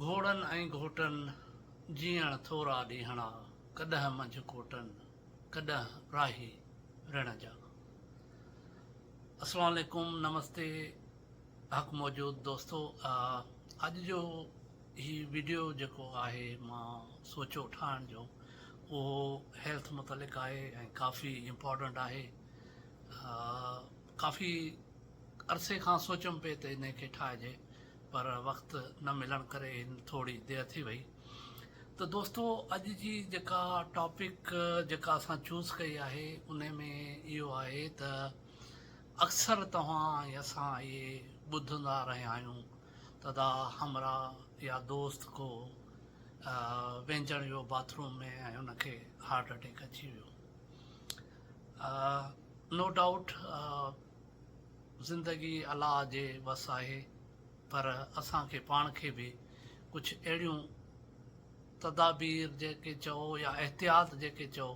گهوڙن ۽ گهوٽن جيئڻ ٿورا ڏينهڙا، ڪڏهن منجهه ڪوٽن، ڪڏهن راهي رڻ جا. السلام عليڪم نمستي حق موجود دوستو اڄ جو هي ويڊيو جيڪو آهي مان سوچيو ٺاهڻ جو اهو هيلٿ متعلق آهي ۽ ڪافي امپورٽنٽ آهي ڪافي عرصي کان سوچيم پئي ته انهي کي ٺاهجي پر وقت نه ملڻ ڪري ٿوري دير ٿي وئي ته دوستو اڄ جي جيڪا ٽاپڪ جيڪا اسان چوز ڪئي آهي انهي ۾ اهو آهي ته اڪثر توهان ۽ اسان اهي ٻڌندا رهيا آهيون ته دا همراهه يا دوست ڪو وينجڻ ويو باٿ روم ۾ ۽ ان کي هارٽ اٽيڪ اچي ويو. نو ڊائوٽ زندگي الله جي وس آهي پر اسان کي پاڻ کي به ڪجهه اهڙيون تدابير جيڪي چئو يا احتياط جيڪي چئو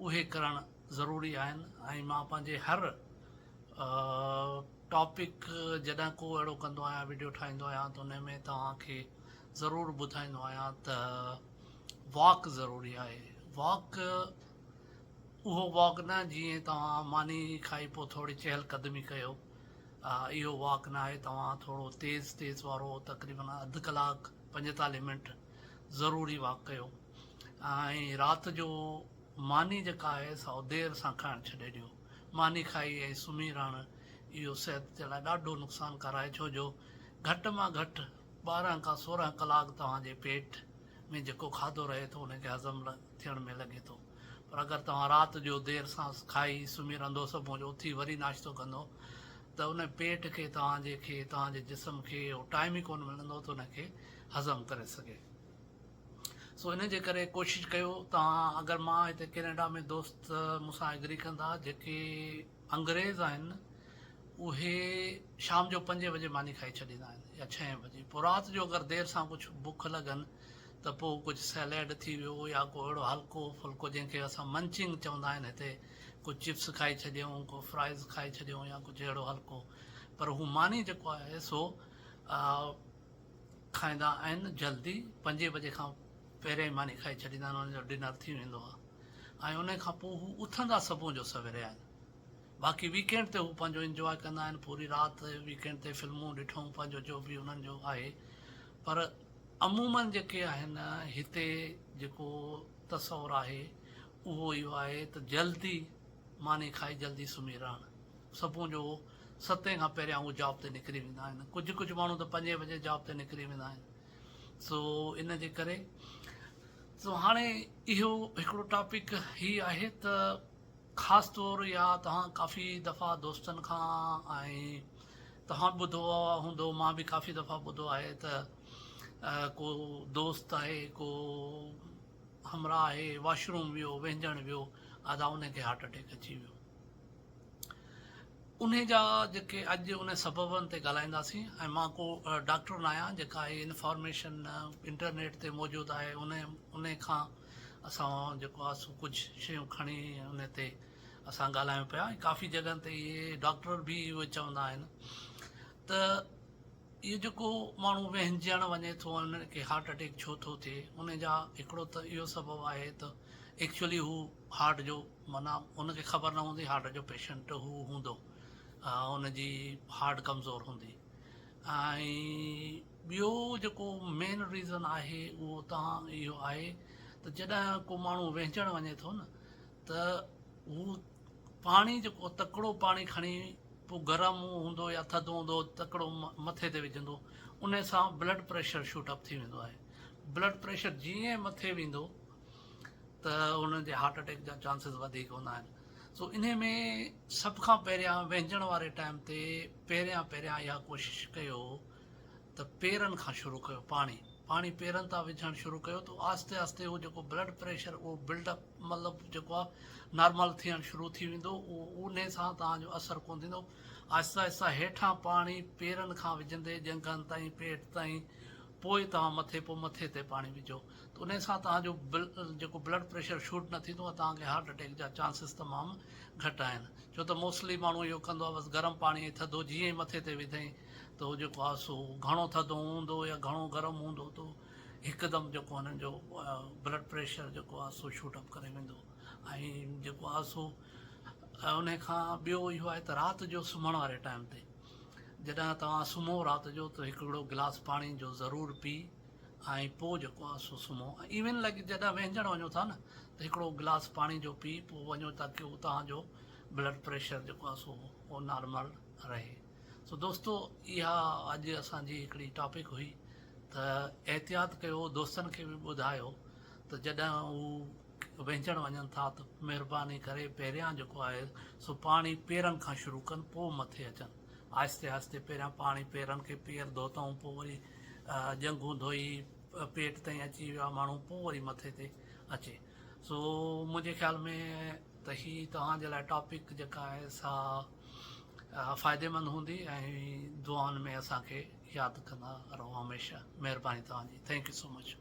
اهي ڪرڻ ضروري آهن ۽ مان پنهنجي هر ٽاپڪ جڏهن ڪو اهڙو ڪندو آهيان ويڊيو ٺاهيندو آهيان ته ان ۾ توهان کي ضرور ٻڌائيندو آهيان ته واڪ ضروري آهي واڪ اهو واڪ نه جيئن توهان ماني کائي پوء ٿوري چهل قدمي ڪيو اهو واڪ نه آهي توهان ٿورو تيز تيز وارو تقريبن اڌ ڪلاڪ 45 منٽ ضروري واڪ ڪيو ۽ رات جو ماني جيڪا آهي سا دير سان کائڻ ڇڏي ڏيو ماني کائي ۽ سمهي رهڻ اهو صحت جي لاء ڏاڍو نقصانڪار آهي ڇو جو گهٽ مان گهٽ 12 کان 16 ڪلاڪ توهان جي پيٽ ۾ جيڪو کاڌو رهي ٿو ان کي هضم ٿيڻ ۾ لڳي ٿو پر اگر توهان رات جو دير سان کائي سمهي رهندو صبح جو اٿي وري ناشتو ڪندو ته ان پيٽ کي توهان جي کي توهان جي جسم کي اهو ٽائيم ئي ڪونه ملندو ته ان کي هضم ڪري سگهي سو ان جي ڪري ڪوشش ڪيو توهان اگر مان هتي ڪينيڊا ۾ دوست مون سان ايگري ڪندا جيڪي انگريز آهن اهي شام جو پنجين بجي ماني کائي ڇڏيندا آهن يا ڇهين بجي پوء رات جو اگر دير سان ڪجهه بک لڳن ته پوء ڪجهه سيليڊ ٿي ويو يا ڪو اهڙو هلڪو ڦلڪو جنهن کي اسان منچنگ چوندا آهن هتي ڪجهه چپس کائي ڇڏيون ڪو فرائز کائي ڇڏيون يا ڪجهه اهڙو هلڪو پر هو ماني جيڪو آهي سو کائيندا آهن جلدي پنجين بجي کان پهريان ئي ماني کائي ڇڏيندا آهن انهن جو ڊنر ٿي ويندو آهي ۽ ان کان پوء هو اٿندا صبح جو سويري آهن باقي ويڪينڊ تي هو پنهنجو انجواء ڪندا آهن پوري رات ويڪينڊ تي فلمون ڏٺون پنهنجو جو به انهن جو آهي پر عموماً جيڪي آهن هتي جيڪو تصور آهي اهو اهو آهي ته جلدي ماني کائي جلدي سمهي رهڻ صبح جو ستين کان پهريان هو جاب تي نڪري ويندا آهن ڪجهه ڪجهه ماڻهو ته پنجين بجي جاب تي نڪري ويندا آهن سو ان جي ڪري سو هاڻي اهو هڪڙو ٽاپڪ هي آهي ته خاص طور يا توهان ڪافي دفعا دوستن کان ۽ توهان به ٻڌو هوندو مان به ڪافي دفعا ٻڌو آهي ته ڪو دوست آهي ڪو همراهه آهي واش روم ويو وهنجڻ ويو ادا ان کي هارٽ اٽيڪ اچي ويو انهي جا جيڪي اڄ ان سببن تي ڳالهائينداسين ۽ مان ڪو ڊاڪٽر نه آهيان جيڪا هي انفارميشن انٽرنيٽ تي موجود آهي ان انهي کان اسان جيڪو آهي سو ڪجهه شيون کڻي ان تي اسان ڳالهايون پيا ۽ ڪافي جڳهن تي اهي ڊاڪٽر به اهو چوندا آهن ته اهو جيڪو ماڻهو وهنجڻ وڃي ٿو ان کي هارٽ اٽيڪ ڇو ٿو ٿئي ان جا هڪڙو ته اهو سبب آهي ته ايڪچولي هو هارٽ جو معنيٰ ان کي خبر نه هوندي هارٽ جو پيشنٽ هو هوندو ان جي هارٽ ڪمزور هوندي ۽ ٻيو جيڪو مين ريزن آهي اهو تان اهو آهي ته جڏهن ڪو ماڻهو وهنجڻ وڃي ٿو نه ته هو پاڻي جيڪو تڪڙو پاڻي کڻي پوء گرم هوندو يا ٿڌو هوندو تڪڙو مٿي تي وجهندو ان سان بلڊ پريشر شوٽ اپ ٿي ويندو آهي بلڊ پريشر جيئن مٿي ويندو ته ان جي هارٽ اٽيڪ جا چانسز وڌيڪ هوندا آهن سو انهي ۾ سڀ کان پهريان وهنجڻ واري ٽائيم تي پهريان پهريان اها ڪوشش ڪيو ته پيرن کان شروع ڪيو پاڻي پاڻي پيرن تان وجهڻ شروع ڪيو ته آهستي آهستي اهو جيڪو بلڊ پريشر اهو بلڊ اپ مطلب جيڪو آهي نارمل ٿيڻ شروع ٿي ويندو اهو انهي سان توهان جو اثر ڪونه ٿيندو آهستي آهستي هيٺان پاڻي پيرن کان وجهندي ڄنگهن تائين پيٽ تائين پوء توهان مٿي پوء مٿي تي پاڻي وجهو ته انهي سان توهان جو جيڪو بلڊ پريشر شوٽ نه ٿيندو ۽ توهان کي هارٽ اٽيڪ جا چانسز تمام گهٽ آهن ڇو ته موسٽلي ماڻهو اهو ڪندو آهي بس گرم پاڻي ۽ ٿڌو جيئن ئي مٿي تي وڌئين ته هو جيڪو آهي سو گهڻو ٿڌو هوندو يا گهڻو گرم هوندو ته هڪدم جيڪو هنن جو بلڊ پريشر جيڪو آهي سو شوٽ اپ ڪري ويندو ۽ جيڪو آهي سو ان کان ٻيو اهو آهي ته رات جو سمهڻ واري ٽائيم تي جڏهن توهان سمهو رات جو ته هڪڙو گلاس پاڻي جو ضرور پي ۽ پوء جيڪو آهي سو سمهو ايون لائڪ جڏهن وهنجڻ وڃو ٿا نه ته هڪڙو گلاس پاڻي جو پي پوء وڃو تاڪي هو توهان جو بلڊ پريشر جيڪو آهي سو اهو نارمل رهي سو دوستو اها اڄ اسان جي هڪڙي ٽاپڪ هئي ته احتياط ڪيو دوستن کي به ٻڌايو ته جڏهن هو وهنجڻ وڃن ٿا ته مهرباني ڪري پهريان جيڪو آهي سو پاڻي پيرن کان شروع ڪن پوء مٿي اچن آهستي آهستي پهريان پاڻي پيرن کي پير ڌوتائون پوء وري ڄنگهون ڌوئي پيٽ تائين اچي ويا ماڻهو پوء وري مٿي تي اچي سو منهنجي خيال ۾ ته هي توهان جي لاء ٽاپڪ جيڪا آهي سا فائديمند هوندي ۽ دعائن ۾ اسان کي ياد ڪندا رهو هميشه مهرباني توهان جي thank you so much.